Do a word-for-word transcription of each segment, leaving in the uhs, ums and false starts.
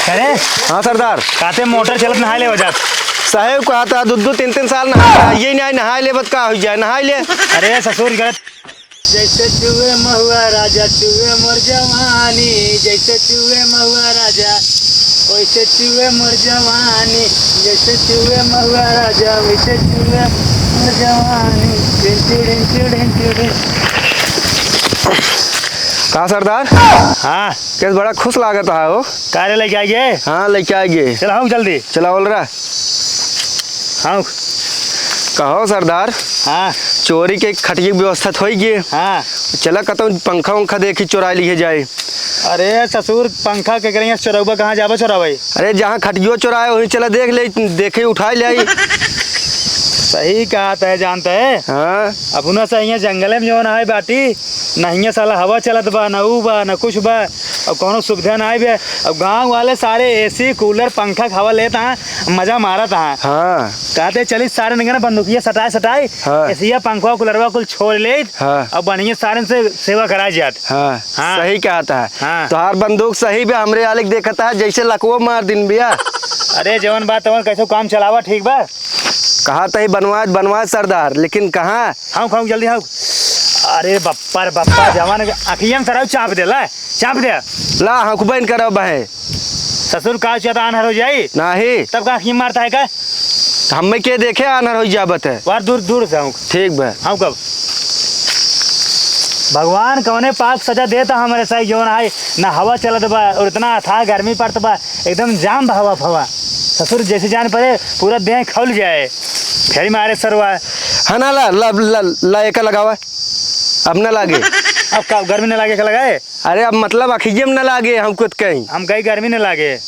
अरे, हाँ सरदार। कहते मोटर चलत नहाए लेवा जात। साहेब कहता दू दू तीन तीन साल नहाए, नहाइए नहीं, नहाए लेबत का हो जाए, नहाए ले। अरे ससुर, गलत। जैसे चुए महुआ राजा, चुए मोर जवानी, जैसे चुए महुआ राजा, वैसे चुए मोर जवानी, जैसे चुए महुआ राजा, वैसे चुए मोर जवानी। टिन टिड़िन टिड़िन टिड़िन। का सरदार? हाँ। केस बड़ा खुश लागत है हो। का रे, लेके आइए? हाँ, लेके आइए। चल, हाँ, जल्दी। चला, बोल रहा। हाँ। कहो सरदार। हाँ। चोरी के खटिया की व्यवस्था तो होई गई। हाँ। चला, कतौ पंखा उंखा देखी, चोराई लिए जाए। अरे ससुर, पंखा के करेंगे चोरौबा, कहाँ जाबा चोरावे? अरे, जहाँ खटियो चोराए, वहीं चला देख ले, देखे, उठाए ले आई। सही कहत है, जानत है। हाँ। अपना से हियाँ जंगले में जौन आए बाटी, ना हियाँ साला हवा चलत बा, ना ऊ बा, ना कुछ बा, अब कौनो सुविधा ना आए बे। अब गाँव वाले सारे AC, cooler, पंखा के हवा लेत हैं, मजा मारत हैं। हाँ। कहते चली सारे निकल बंदूकिया सटाए सटाए, हाँ। एसिया, पंखवा, कूलरवा कुल छोड़ लेत, हाँ। अब बढ़िया सारे से सेवा कराए जात। हाँ, हाँ। सही कहत है। हाँ। तोहार बंदूक सही बे, हमरे आलिक देखत है, जैसे लकवो मार दिन बिया। अरे, जवन बात तवन, कैसे काम चलावा, ठीक बा? कहा तही बनवाए, बनवाए सरदार, लेकिन कहाँ? हाँ, खाऊ, जल्दी खाऊ। अरे बप्पा रे बप्पा, जवान के अखियन सराउ चाप दे, ला, चाप दे। ला, हाँ, खूबे करब है। ससुर का चाहता आन्हर हो जाई? नाही। तब का अखियन मारता है का? हमें के देखे आन्हर हो जाबत है। वार दूर, दूर से हूँ। ठीक बा। हाँ, कब? भगवान कौने पाप सजा देता हमरे साई जौन आए, ना हवा चलत बा और इतना अथाह गर्मी पड़त बा, एकदम जाम बा हवा फवा। ससुर जैसे जान पड़े, पूरा देह खौल जाए। फेरी मारे सरवा। हाँ ना, ला, ला, ला, ला, एका लगावा। अब ना लागे। अब का गर्मी ना लागे, का लगाए? अरे, अब मतलब अखिये में ना लागे, हमको तो कहीं। हम कहीं गर्मी ना लागे।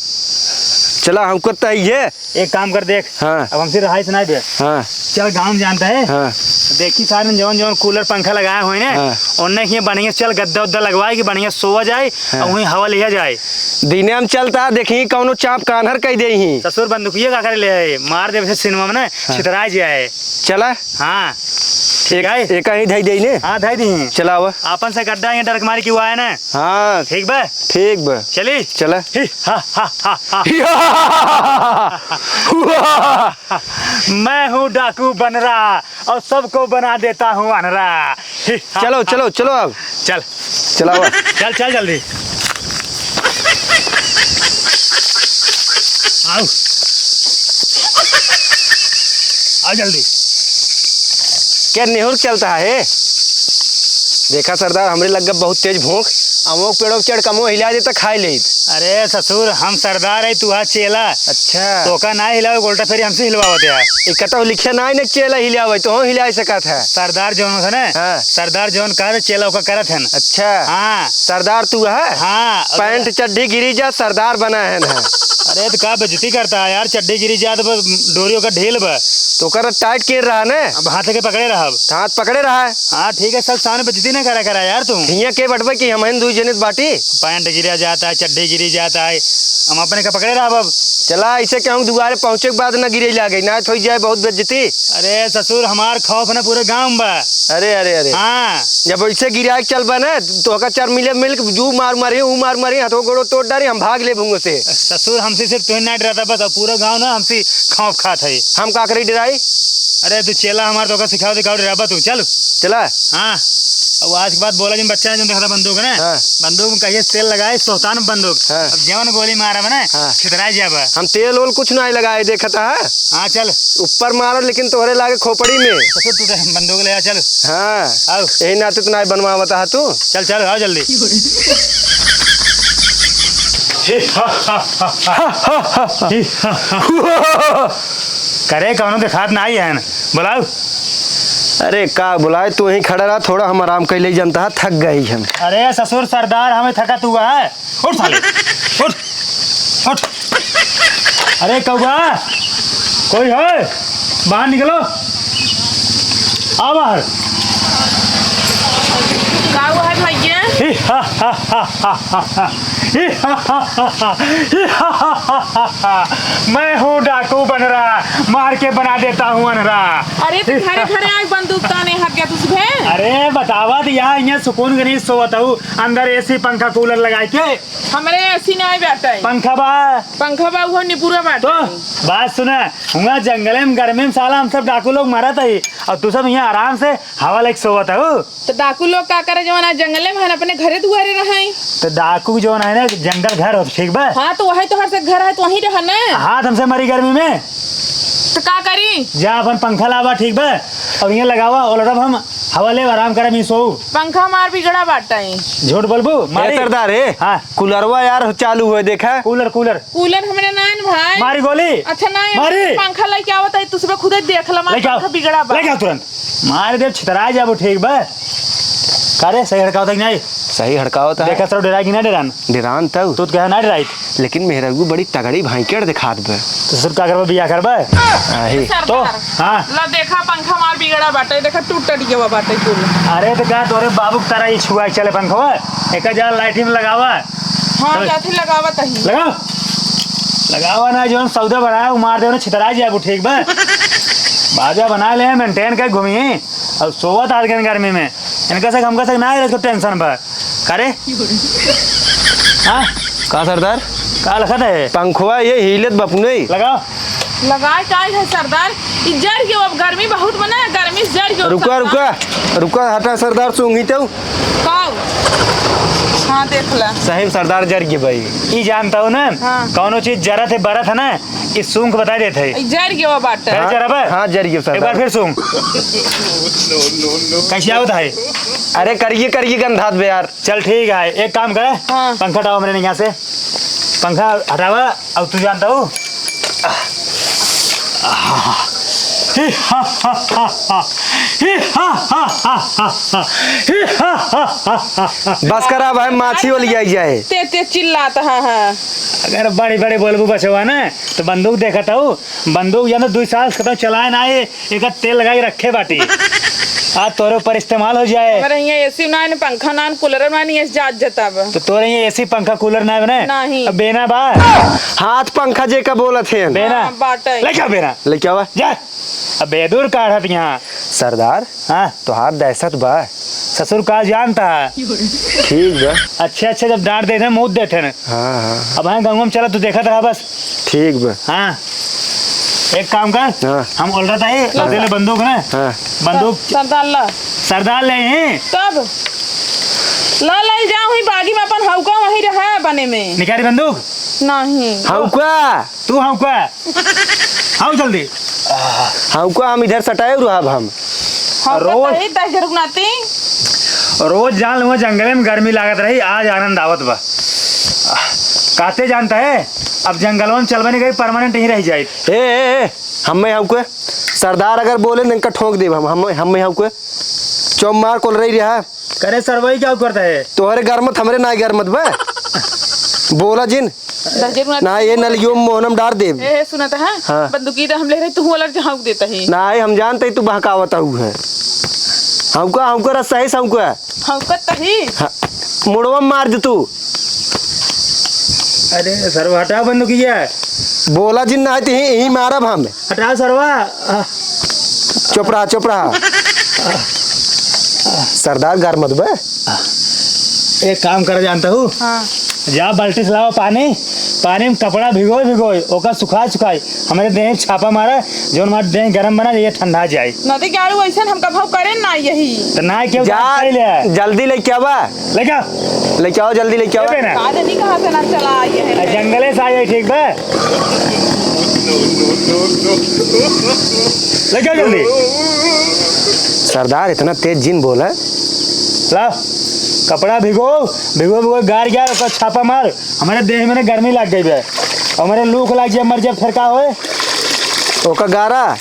चला, हमको तो ये। एक काम कर देख। हाँ। अब हमसे रहाई सुनाई दे। हाँ। चल, गाँव में जानता है। हाँ। देखी सारे जौन जौन cooler पंखा लगाए हुए ने, हाँ। उनने के बढ़िया चल गद्दा उद्दा लगवाए कि बढ़िया सोवा जाए हाँ। और वहीं हवा लिया जाए। दिने हम चलता, देखी कौनो चाप कान्हर कह दे ही। ससुर बंदूकिया का करे ले आए, मार दे वैसे सिनेमा में ना, हाँ। छितरा जाए। चला। हाँ। ठीक एक, है। एक ही धई दे ने। हाँ, धई दी। चलावा। आपन से गड्ढा ये डर के मारी कि हुआ है ना। हाँ। ठीक बा? ठीक बा। चली? चला। ही, हा, हा, हा, हा। मैं हूँ डाकू बनरा और सबको बना देता हूँ अनरा। ही, हा, चलो, हा। चलो, चलो अब। चल। चलावा। चल, चल जल्दी। आओ। आओ जल्दी। क्या नेहुर चलता है? देखा सरदार, हमरे लग्गा बहुत तेज भूख, अमोक पेड़ों पे चढ़ के अमो हिला दे तो खाए लेत। अरे ससुर, हम सरदार है, तू हा चेला। अच्छा। तोका ना हिलावे, उल्टा फेरी हमसे हिलवावत है। ई कतौ लिखे ना है ना चेला हिलावे, तो हम हिला सकत है। सरदार जौन होता ना, हाँ। सरदार जौन कहे चेला ओका करत है ना। अच्छा। हाँ। सरदार तू है? हाँ। पैंट चड्ढी गिरी जा, सरदार बना है ना। अरे तो का बेइज्जती करता है यार, चड्ढी गिरी जा तो बस डोरी ओकर ढील बा। तो ओकर टाइट के रहा ना। अब हाथ के पकड़े रहा अब। हाथ पकड़े रहा है। हाँ, ठीक है, सब सामने बेइज्जती ना करा, करा यार तू। हियाँ के बटबे कि हमहिन दुई जने बाटी? पैंट गिरा जाता है, चड्ढी गिरी जाता है, हम अपने का पकड़े रहब अब। चला, ऐसे कहूँ दुआरे पहुँचे के बाद ना गिरे लागे, ना तो हो जाए बहुत बेइज्जती। अरे ससुर, हमार खौफ ना पूरे गाँव में बा। अरे, अरे, अरे। हाँ। जब ऐसे गिरा के चलबा ना, तो ओका चार मिले मिल के जू मार मारी, ऊ मार मारी, हाथों गोड़ों तोड़ डारी, हम भाग लेब हुआँ से। ससुर, हमसे सिर्फ तू ही ना डराता बस, अब पूरा गाँव ना हमसे खौफ खात है। हम का करी डराई? अरे तू चेला हमार, तो का सिखाओ, दिखाओ, डराबा तू, चल। चला। हाँ। अब आज के बाद बोला जिन बच्चा ने, जो देखता बंदूक है ना, हाँ। बंदूक में कहिए तेल लगाए, सोहतान बंदूक। हाँ। अब जवन गोली मारा बना, हाँ। छितराए जाबा। हम तेल ओल कुछ ना लगाए, देखता है। हाँ, चल। ऊपर मारा, लेकिन तोहरे लागे खोपड़ी में। तो फिर तू तो बंदूक ले आ, चल। हाँ। आओ। यही नाते तो ना बनवावता है तू। चल, चल, आओ जल्दी। करे, कौनो देखात ना आई है, बुलाओ। अरे का बुलाए, तू यहीं खड़ा रहा, थोड़ा हम आराम कर ले, जनता थक गई हम। अरे ससुर सरदार, हमें थका तू है, उठ साले, उठ, उठ। अरे कौआ, कोई है? बाहर निकलो, आ बाहर। का हुआ है भैया? ही, हा, हा, हा। मैं हूँ डाकू बनरा, मार के बना देता हूँ अनरा। अरे, तो घरे घरे आइ बंदूक ताने हट गया तुझे। अरे, बतावा तो यहाँ, यहाँ सुकून के नींद सोवत हूँ, अंदर एसी, पंखा, कूलर लगाइ के। हमरे एसी नाहीं बाटे। पंखा बा? पंखा बा, उहो निपुरा बाटे। तो बात सुना, हुआ जंगले में, गर्मी में साला हम सब डाकू लोग मरत ही, और तू सब यहाँ आराम से हवा लेके सोवत हऊ। तो डाकू लोग का करे, जवन आज जंगले में हन, अपने घरे दुआरे रहई। तो डाकू जवन है ना, जंगल घर हो, ठीक बा? हाँ, तो वही तोहर से घर है, तो वहीं रह ना। हाथ हमसे मरी गर्मी में। तो का करी? जा अपन पंखा लावा, ठीक बा? और यहाँ लगावा, ओलरब हम, हवा लेब, आराम करब, यहीं सोऊ। पंखा हमार बिगड़ा बाटे। झूठ बोलबू? ए मारी। सरदार, ए, हाँ। कूलरवा यार चालू है, देखा। कूलर, कूलर। कूलर हमरे नाइन भाई। मारी गोली। अच्छा, नाइन, मारी। पंखा लेके आवत है, तुसबे खुदे देख ला, हमार लेके आओ। पंखा बिगड़ा बा। लेके आओ तुरंत। मार देब, छितरा जाबो, ठीक बा? का रे, सही हड़कावत है कि नाहीं? सही हड़कावत है। देखत रहो, डेराइ कि ना डेरान? डेरान तउ। तू तो कहे ना डेराइत। लेकिन मेहरगू बड़ी तगड़ी भाई के दिखात बा। तो ससुर का करबा, बियाह करबा? आही। सरदार, तो, हाँ। ला देखा, पंखा मार बिगड़ा बाटे, देखा टूट टट गया बाटे कुल। अरे तो का तोरे बाबू के तरह ही छुआ चले पंखवा? एका जा लाइटिंग लगावा। हाँ, तो जाते लगावत ही। लगाओ। लगावा ना, जौन सौदा बढ़ाया, वो मार दे, उन्हें छितरा जाबू, ठीक बा? बाजा बना ले, मेंटेन कर घूमी। और सोवत आज के गर्मी में। इनका से, हमका से ना है, इसको टेंशन बा। का रे? हाँ? का सरदार? का लखत है? पंखवा ये हिलत बपनई। लगाओ। लगाए का है सरदार? ई जर गयो, अब गर्मी बहुत बना है, गर्मी से जर गयो रुका, सरदार। रुका, रुका, हटा सरदार, सूंघी तो। काऊ? हाँ, देख ला। सही में सरदार जर गए भाई। ई जानत हऊ ना, हाँ। कौनो चीज जरत है, बरत है ना, ई सूंघ के बताइ देत है। ई जर गयो बाटे। फिर हाँ, जरबे? हाँ, जर गयो सरदार। एक बार फिर सूंघ। कैसे आवत है? अरे करिए, करिए गंधात बे यार। चल ठीक है, एक काम करे, हाँ। पंखा हटावा हमरे यहाँ से, पंखा हटावा। अब तू जानत हऊ? बस करा भाई, माछी वाली आई जाए। ते, ते चिल्लात, हाँ, हाँ। अगर बड़ी बड़ी बोलबू बचवा ना, तो बंदूक देखत हऊ, बंदूक या तो दुई साल से कतौ चलाए ना आए, एकर तेल लगाइ के रखे बाटी। आज तोरे ऊपर इस्तेमाल हो जाए। हमारे यहाँ एसी ना है, पंखा ना है, कूलर ना है, नहीं जात जताब। तो तोरे यहाँ एसी, पंखा, कूलर ना है बने? नहीं। अब बेना बा? हाथ पंखा जे का बोलत है। बेना? हाँ, बाटे। लेके आओ बेना। लेके आवा। जा। अब बेदूर काढ़त यहाँ। सरदार, हाँ। तोहार दहशत बा। ससुर का जानता है। ठीक बा। अच्छे अच्छे जब डांट देते हैं, मुँह देते हैं। हाँ, हाँ। अब हाँ, गाँव में चला, तू देखत रहा बस। ठीक बा। हाँ। एक काम कर, हाँ। हम ओलरत ही, हाँ। दे ले बंदूक ना। हाँ। बंदूक। सर-, सरदार ला। सरदार ले ही। तब? ला, ले जाओ ही बागी में अपन हौका वहीं रहा बने में। निकारी बंदूक? नहीं। हौका? तू हौका? हौ जल्दी। हौका हम इधर सटाए रहब हम। हम रोज तो ही दस जरुक नाती। रोज जान लो जंगले में गर्मी लागत रही, आज आनंद आवत बा। कहते जानता है, अब जंगलवा में चलबे नहीं करी, परमानेंट ही रह जाए। ए, ए, ए, हम्मे हौके सरदार अगर बोले न इनका ठोंक देब हम, हम, हम्मे हौके चौमार कोल रही रहा। करे सरवई क्या करता है? तोहरे गरमत हमरे ना गरमत बा। बोला जिन। दस जरुक नाती। ना, ये नलियो में मोहनम डार देब। ए, ए, सुनत है? हाँ। बंदूकी तो हम ले रहे, तू अलग जहाँ देता है। ना, हम जानते ही तू बहकावत हऊ है। हौका, हौका रस सही से हौका। हौकत ही। हाँ, मुड़वा में मार दे तू। अरे सरवा, हटाओ बंदूकिया। बोला जिन ना, तो यहीं, यहीं मारब हम। हटाओ सरवा। आ। चुप रहा, चुप रहा। सरदार, घर मत बे। एक काम कर, जानता हूँ? हाँ। जा, बाल्टी से लावा पानी, पानी में कपड़ा भिगोई, भिगोई, ओका सुखाई, सुखाई, हमरे देह में छापा मारा, जौन हमार देह गरम बना, ये ठंडा जाए। नदी के आड़ू ऐसन हम कभू करेन ना यही। तो ना क्यों जा, बात कर ले? जल्दी लेके आवा। लेके आओ। लेके आओ, जल्दी लेके आओ। ए बेना। का जानी कहाँ से ना चला आई है। आ, जंगले से आई है, ठीक बा? लेके आओ जल्दी। सरदार, इतना तेज जिन बोला। ला, कपड़ा भिगो, भिगो, भिगो, गार, गार, ओकर छापा मार। हमरे देह में ना गर्मी लाग गई बे। हमरे लूक लाग जाए, मर जाए, फिर का होए? ओका गारा।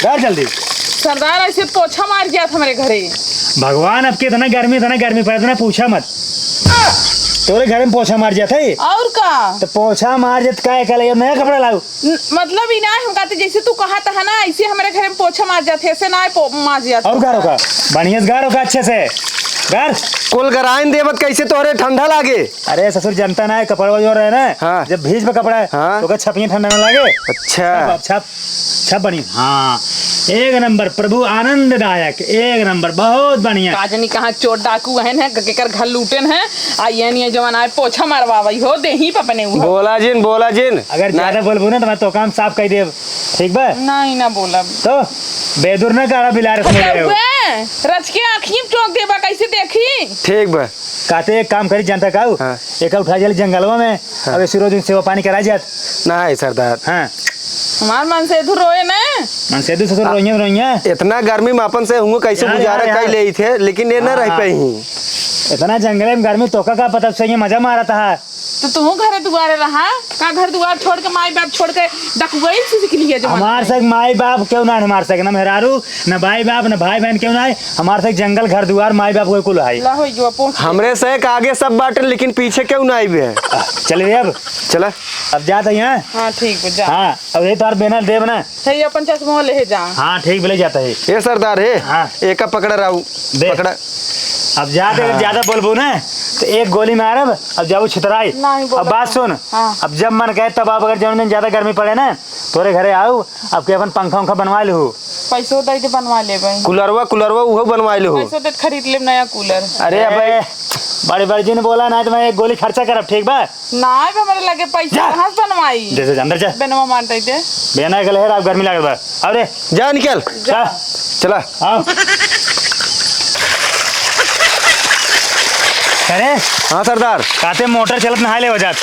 गार जल्दी। सरदार, ऐसे पोछा मार गया था हमरे घरे। भगवान, अब कितना गर्मी, इतना गर्मी पड़े, इतना पूछा मत। तोरे घर में पोछा मार जात है। और का? तो पोछा मार जात, का है, कल ये नया कपड़ा लाऊ। न-, मतलब ई ना, हम कहते जैसे तू कहत है ना, ऐसे हमरे घर में पोछा मार जात है, ऐसे ना पो-, मार जात। और गारो का? बढ़िया से गारो का अच्छे से। कर। कुल गराइन देबत कैसे तोहरे ठंडा लागे? अरे ससुर, जनता ना है, कपड़वा जो रहे ना, हाँ। जब भीज पे कपड़ा है, हाँ। तो ओकर छपिए ठंडा ना लागे। अच्छा। छप, अब छप, छप बढ़िया। हाँ, एक नंबर प्रभु आनंददायक, एक नंबर, बहुत बढ़िया। का जनी कहाँ चोर डाकू हैं, हैं, केकर घर लूटेन हैं, आ ये नहीं जवन आए पोछा मरवावई हो, देही पे अपने हुआ। बोला जिन, बोला जिन। अगर ना। ज्यादा बोलबू ना तो मैं तो काम साफ कर देब, ठीक बा? नहीं ना बोलब। तो बेदुर ना काढ़ा बिलार समझ रहे हो। रच के आँखिए में टोक देबा, कैसे देखी? ठीक बा। कहते एक काम करी, जनता काऊ? हाँ। एका उठा जाली जंगलवा में, हाँ। अब ऐसे रोज दिन सेवा पानी करा जात। ना है सरदार। हाँ। हमार मनसेधु रोए ना। मनसेधु ससुर आ, रोइया, रोइया। इतना गर्मी में अपन से हुआ कैसे यार, गुजारा यार, कर यार। ले थे, लेकिन ये ना रह हाँ। पाई ही। इतना जंगले में गर्मी, तोका का पता, सही मजा मारा था। तो तू घरे दुआरे रहा, का घर दुआर छोड़ के, माई बाप छोड़ के डकुआई से सीख लिया जमाना हमार में। सक माई बाप क्यों ना हमार सक, ना मेहरारू, ना भाई बाप, ना भाई बहन क्यों ना है। हमार सक जंगल, घर दुआर, माई बाप कोई कुल है। ला हो जो पहुँच गए। हमरे सक आगे सब बाटे, लेकिन पीछे क्यों ना आइबे। चल रे अब। चला। अब जात है यहाँ। हाँ, ठीक बा, जा। हाँ, अब ये तोहार बेना देब ना। सही, अपन चश्मा ले जा। हाँ, ठीक, ले जाता है। ए सरदार हे, हाँ। एका पकड़ा राऊ, दे। पकड़ा। अब जा, अगर हाँ। ज्यादा बोलबू ना, तो एक गोली मारब, अब जाबू छितराई। नहीं बोलत अब बात है। सुन, हाँ। अब जब मन कहे तब आप, अगर जौन दिन ज्यादा गर्मी पड़े ना, तोरे घरे आऊ, अब के अपन पंखा उंखा बनवा लू। पैसो दे दे, बनवा लेबे। कूलरवा, कूलरवा उहो बनवा लू। पैसो दे, खरीद लेब नया कूलर। अरे ए, भाई, बड़े बड़े जिन बोला ना, तो मैं एक गोली खर्चा करब, ठीक बा? ना, अब हमरे लगे पैसा जा। कहाँ से बनवाई? जैसे अंदर जा। बेनवा मार दे दे। बेना के लहर, आप गर्मी लागत बा। आओ रे। जा निकल। जा। चला। आओ। अरे। हाँ सरदार। काते मोटर चलत नहाए ले हो जात।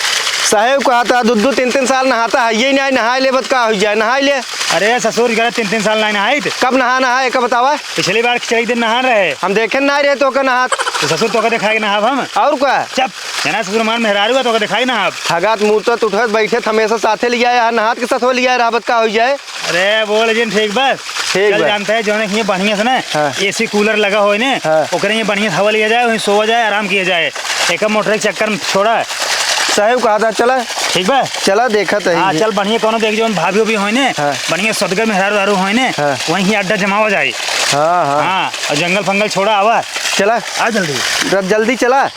साहेब कहा था, दो दो तीन तीन साल नहाता है, यही नहीं नहाए ले, बत का हो जाए, नहाए ले। अरे ससुर, करे तीन तीन साल नहीं नहाई थे। कब नहा नहाए, कब बतावा? पिछली बार खिचड़ी के दिन नहा रहे। हम देखे ना रहे तो का नहात। तो ससुर तो का दिखाई नहाब हम। और का? चुप। जना ससुर मान मेहरारू है, तो का दिखाई नहाब। हगात मूतत उठत बैठत हमेशा साथे लिया है, नहात के साथ हो लिया है, रहबत का हो जाए। अरे बोल जिन, ठीक बा। ठीक चल बा। जानता है, जौने के बढ़िया से ना, हाँ। एसी कूलर लगा होए ने, हाँ। ओकरे ये बढ़िया से हवा लिया जाए, वहीं सोवा जाए, आराम किया जाए। एक मोटर के चक्कर में छोड़ा। साहेब कहा था, चला। ठीक बा? चला, देखा था हाँ, ये। चल बढ़िया कौनो देख, जौन भाभी भी होए ने, हाँ। बढ़िया सदगर मेहरारू उहरारू होए ने, हाँ। वहीं अड्डा जमावा जाए। हाँ, हाँ। हाँ, और जंगल फंगल छोड़ा आवा। चला। आ जल्दी। जब जल्दी चला।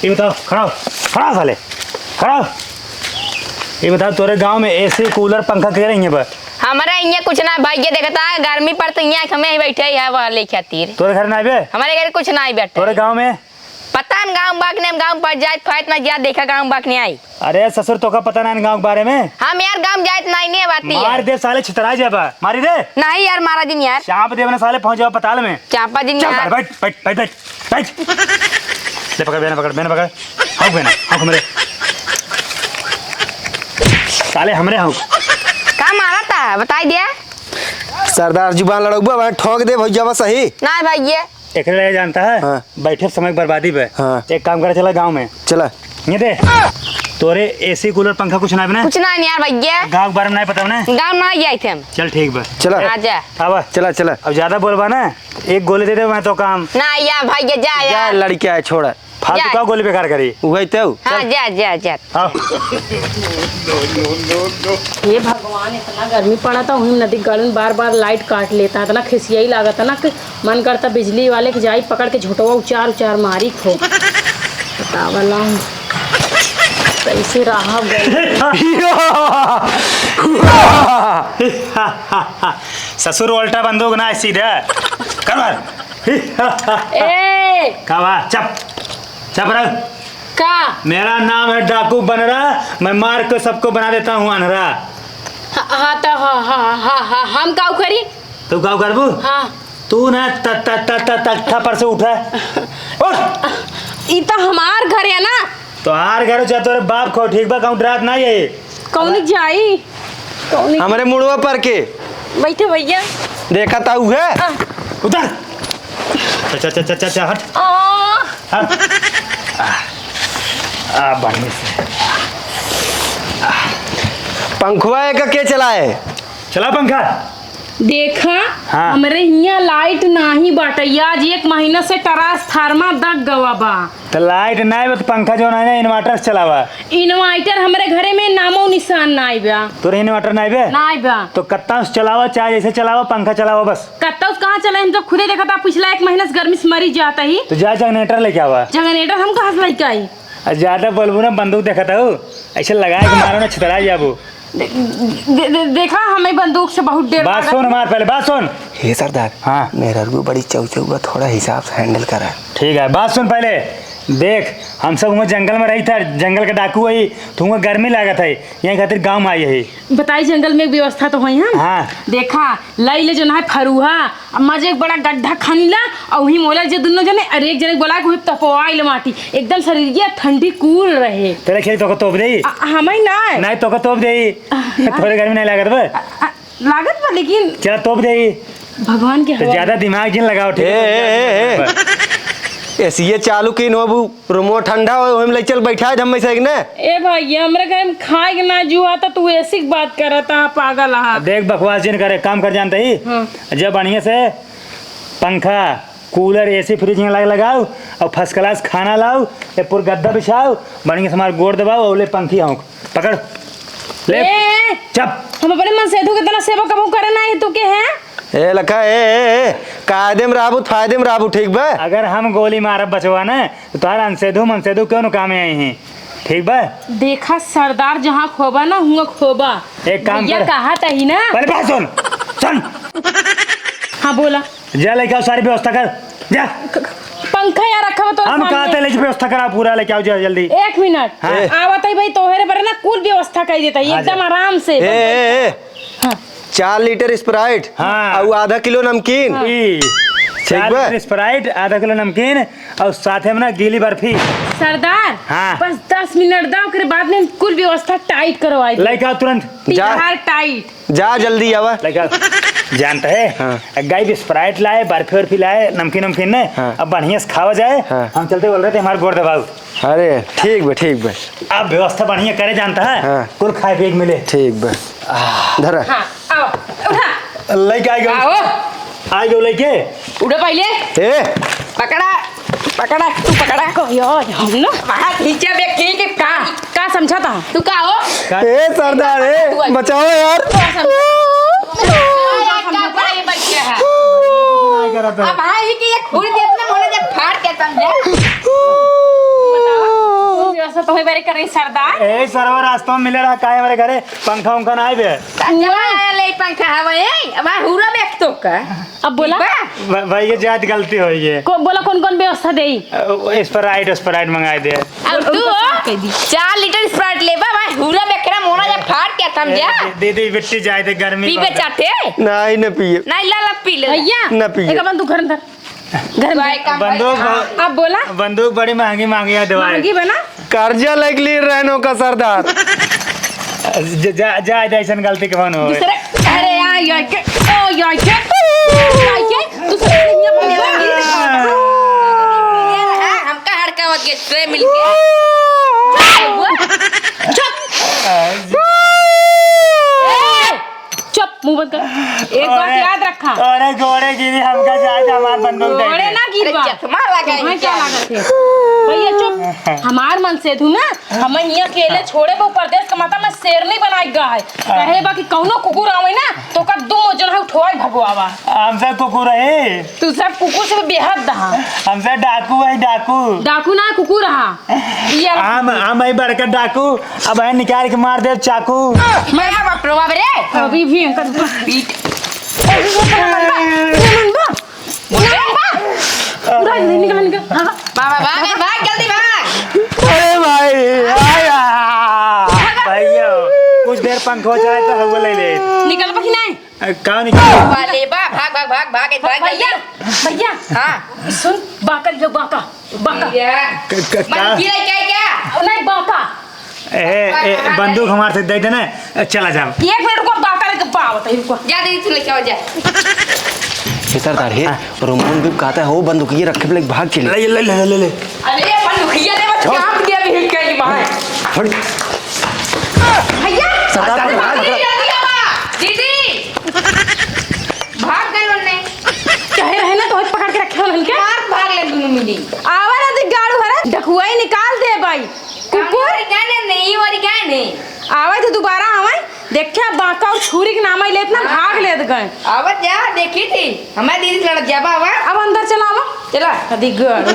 ये बताओ, खड़ा हो, खड़ा हो साले, खड़ा हो। ये बताओ, तोरे गांव में एसी, कूलर, पंखा के रही है बा? हमारे यहाँ कुछ ना भाई, ये देखता है, गर्मी पड़ती है, हमें ही बैठे ही है, वह ले खातिर। तोरे घर ना आवे? हमारे घर कुछ ना आई बैठे। तोरे गांव में? पता न गाँव बाक ने, हम गाँव पर जाइत फाइत ना, जा देखा गाँव बाक ने आई। अरे ससुर, तोका पता ना गाँव के बारे में? हम यार गाँव जाइत नहीं, नहीं बात नहीं मार है। दे साले, छितरा जाबा। मारी दे। नहीं यार, मारा दिन यार। चाप देब ना साले, पहुँच जाबा पताल में। चापा दिन चल यार। साले, बैठ, बैठ, बैठ, बैठ, बैठ। ले पकड़, बेना पकड़, बेना पकड़। हाँ बेना, हाँ हमरे। साले हमरे हाँ। का मारा था, बताई दिया। सरदार जुबान लड़ौबा, वहाँ ठोक दे भैया बस सही। ना भाई ये। एकरे लिए जानता है? हाँ। बैठे समय बर्बादी बे। हाँ। एक काम करे, चला गाँव में। चला। ये दे। तोरे एसी, कूलर, पंखा कुछ ना बना? कुछ ना यार भैया। गाँव के बारे में नहीं पता ना? गाँव ना जाए थे हम। चल ठीक बा। चला। हाँ, जा। आवा। चला, चला। अब ज्यादा बोलबा ना, एक गोली दे दे, मैं तो काम। ना यार भैया, जा जा, यार। लड़किया है, छोड़ा। फालतू जा। का गोली बेकार करी? उहे तो। हाँ, चल। जा, जा, जा। हाँ। हे भगवान, इतना गर्मी पड़ा था, वहीं नदी गार्डन बार बार लाइट काट लेता, इतना खिसियाई लागत है ना कि मन करता बिजली वाले के जाई पकड़ के झोटवा उचार उचार मारी खूब। बतावला हूँ, कैसे रहा गए। ससुर उल्टा बंदूक ना, सीधा। कमर। ए! का बा? चुप। चुप रह। का? मेरा नाम है डाकू बनरा, मैं मार के सबको बना देता हूँ अनहरा। हाँ, हाँ, तो हाँ, हाँ, हाँ, हाँ, हम काऊ करी? तू काऊ करबू? हाँ। तू ना त-, त-, त-, त-, तख्ता पर से उठा। उठ। ई तो हमार घर है ना। तोहार घर हो चाहे तोरे बाप को, ठीक बा? कहूँ डरात ना है। कौन जाई? कौन? हमरे मुड़वा पर के। बैठे भैया। देखा ता उहे? आ। उतर। चल, चल, चल, चल, चल, हट। आ। हट। आ। आ, बढ़िया से। आ। पंखवा एक के चलाए? चला पंखा। देखा, हाँ। हमरे हियाँ लाइट नाही बाटइ, आज एक महीना से ट्रांसफार्मर दग गवा बा। त लाइट नाहीं बा त पंखा जौन है ना, inverter से चलावा। Inverter हमरे घरे में नामो निशान नाहीं बा। तोरे inverter नाहीं बा? नाहीं बा। तो कत्ता से चलावा, चाहे जैसे चलावा, पंखा चलावा बस। कत्ता से कहाँ चलाए, हम तो खुदे देखा था, पिछला एक महीना से गर्मी से मरी जाता ही। तो जा generator लेके आवा। Generator हम कहाँ से लेके आई? आ, ज्यादा बोलबू ना, बंदूक देखत हऊ, ऐसे लगाए के मारो ना, छितरा जाबू। दे-, दे-, दे-, देखा, हमें बंदूक से बहुत डर बात लागत सुन है। हमार पहले, बात सुन। हे सरदार, हाँ। मेहररुआ बड़ी चौचौ बा, थोड़ा हिसाब से handle करा। ठीक है, बात सुन पहले। देख, हम सब हुआँ जंगल में रही था, जंगल के डाकू हई, तू हुआँ गर्मी लागत है, यही खातिर गाँव में आई है। बताई, जंगल में एक व्यवस्था तो होई हम। हाँ। देखा, लई ले जौन है फरुहा, अम्मा जी एक बड़ा गड्ढा खनी ला, अउ वही मोला जे दुनो जने, अरे एक जने बोला कि वही तपवाई ले माटी, एकदम शरीर के ठंडी cool रहे। तेरे खेल तोका तोप देई? आ, हमई ना। नहीं, तोका तोप देई। आ, तोरे गर्मी नहीं लागत बा? आ, आ, लागत बा, लेकिन चला तोप देई। भगवान के तो हवाले। ज्यादा दिमाग जिन लगाओ, ठीक ए, है? ए, ए, ए। एसिये चालू की नो, अब रूमो ठंडा हो, ओहिम ले चल बैठा है धम्मे से एक ने। ए भैया, हमरे घर में खाए के ना जुआ था, तू एसी की बात करत हा, पागल हा। देख बकवास जिन करे, काम कर जानते ही। हाँ। जब बढ़िया से पंखा, cooler, एसी, fridge में लाग लगाओ और first class खाना लाओ, ए पूरा गद्दा बिछाओ, बढ़िया से हमार गोड़ दबाओ और ले पंखी हौंक। पकड़। ले। ए! चुप। हम अपने मनसेधु के तना सेवा कबहू करे ना है, तू के है? ए लखा, ए, ए, ए, कायदे में रहबू, फायदे में रहबू, ठीक बा? अगर हम गोली मारब बचवा ना, तो तोहार अनसेधु मनसेधु क्यों न काम आई ही, ठीक बा? देखा सरदार, जहाँ खोबा ना, हुआँ खोबा। एक काम भैया कर। कहा तही ना। पहले बात सुन, सुन। हाँ, बोला। जा लेके आओ, सारी व्यवस्था कर, जा। क-, क-, पंखा यार रखा हुआ तो हम सामने। कहा थे, ले व्यवस्था करा, पूरा लेके आओ, जा जल्दी। एक मिनट। हाँ। आवत ही भाई, तोहरे पर ना कुल व्यवस्था कर देता है, हाँ, एकदम जा। आराम से। ए, ए, ए। हाँ। चार लीटर Sprite हाँ। और आधा किलो नमकीन। हाँ। ई, ठीक चार बा? लीटर Sprite, आधा किलो नमकीन और साथे में ना गीली बर्फी। सरदार, हाँ। बस दस मिनट दा, ओकरे बाद में कुल व्यवस्था tight करवाई दे। लेके आओ तुरंत। जा। तिहार tight। जा जल्दी आवा। लइका, जानत है? हाँ। गाइब Sprite लाए, बर्फी वर्फी लाए, नमकीन वमकीन ने। हाँ। अब बढ़िया से खावा जाए। हाँ। हम चलते बोल रहे थे, हमार गोड़ दबाओ। अरे, ठीक बा, ठीक बा। अब व्यवस्था बढ़िया करे जानत है? हाँ। कुल खाए पिए के मिले। ठीक बा। आह। धरा। हाँ, आओ, उठा। लइका आ गयो। आओ। आ गयो लइके। उठो पहिले। ए। पकड़ा, पकड़ा, तू पकड़ा। को यो, यो, हम ना। वहाँ खींचा बे, ठीक है, का? का समझा था? तू का हो? का? ए सरदार, ए, तू आई। बचाओ यार। का समझा? का समझा? का करे बैठे है? नहीं करत है। अब हाँ, ही कि ये खुल के अपने मोने जब फाड़ के समझा। बताओ, तू ऐसा तो है मेरे करे सरदार। ए सरवा, रास्ता में मिले रहा, काहे हमारे घरे? पंखा उंखा ना आइबे। चला आया ले पंखा हवा, ए, अब हुरा में तो का। अब बोला? बा। भ-, भाई, ये जात गलती हो ये। को-, बोला कौन कौन व्यवस्था देई? अ, Sprite, Sprite मंगाए दे। अब तू कौन कौन हो? कह दी? चार लीटर Sprite लेबा, भाई, हुरा में केरा मोना जा फाड़ के समझा। ए, दे, दे, दे, बिट्टी जाए दे, गर्मी पीबे बहुत है। चाटे? नहीं, न पिए। नहीं, ला, ला, पी ले। भैया, न पिए। एक अपन तू घर अंदर। घर में। भाई, काम बंदूक भाई। बहुत, अब बोला? बंदूक बड़ी महंगी महंगी है दवाई। महंगी बना? कर्जा लइके लिए रहनो का सरदार। ज-, जा, जा, जा, ऐसन गलती के हो न होए। दूसरे, अरे, आ, यो के, ओ, यो के, यो के, दूसरे के लिए अपने लगी। ये रहा, हमका हड़कावत के, दूसरे मिलके। चुप। ए! चुप, मुंह बंद कर। एक बात अरे, याद रखा। अरे गोड़े गिरी हमका जाए तो हमार बंदूक दे गोड़े दे। ना गिरवा। अरे चश्मा लगा तुम्हें इनका। क्या लागत है? भैया चुप। हमार मनसेधु ना, हम हियां अकेले छोड़े बा परदेस का माता में शेरनी बनाई गा है। कहे बा कि कौनो कुकुर आवे ना, तो का दुम जन है उठवाई भगवावा। हमसे कुकुर है। तू सब कुकुर से बेहद दहा। हमसे डाकू है, डाकू। डाकू ना, कुकुर हा। ये हम, हम है बड़का डाकू, अब है निकाल के मार दे चाकू। मैं बाप रे बाप रे। अभी भी इनका पीट। अभी भी इनका मन बा, इनका मन बा। इनका मन बा। उड़ा दे, निकल, निकल। हाँ। भाग, भाग, भाग, भाग, जल्दी भाग। अरे भाई, आया। भैया, कुछ देर पंखवा चलाए तो हवा ले ले। निकल बा कि नहीं? अ, का निकल? वाले बा, भाग, भाग, भाग, भाग, भाग, भैया, जल्दी। भैया, हाँ। सुन, बाका लियो, बाका, बाका। भैया, क-, क-, मन का? की लइका है क्या? नहीं, बाका। ए, ए, बंदूक हमारे से दे देना, चला जाओ। एक मिनट रुको, बाका लेके पावत है, रुको। जा दीदी, तू लेके आओ, जा। हे सरदार, हे, हाँ। रोमन भी कहता है, हो बंदूक ये रखे, भाग के लिए। ले, ले, ले, ले, ले। अरे, बंदूकिया ले, बस छोड़। काम दिया भी हिट कर ली बाहर। छोड़। भैया, सरदार, अरे, भाग, भाग। जल्दी आवा। दीदी। कुकुर। वाली गाने नहीं, ये वाली गाने। आवे तो दोबारा आवे, देखे बांका और छुरी के नाम ही लेत ना, हाँ। भाग लेत गए। आवत जा, देखी थी, हमारे दीदी से लड़त जाबा, आवा। अब अंदर चला, आवा। चला। कदी गड़।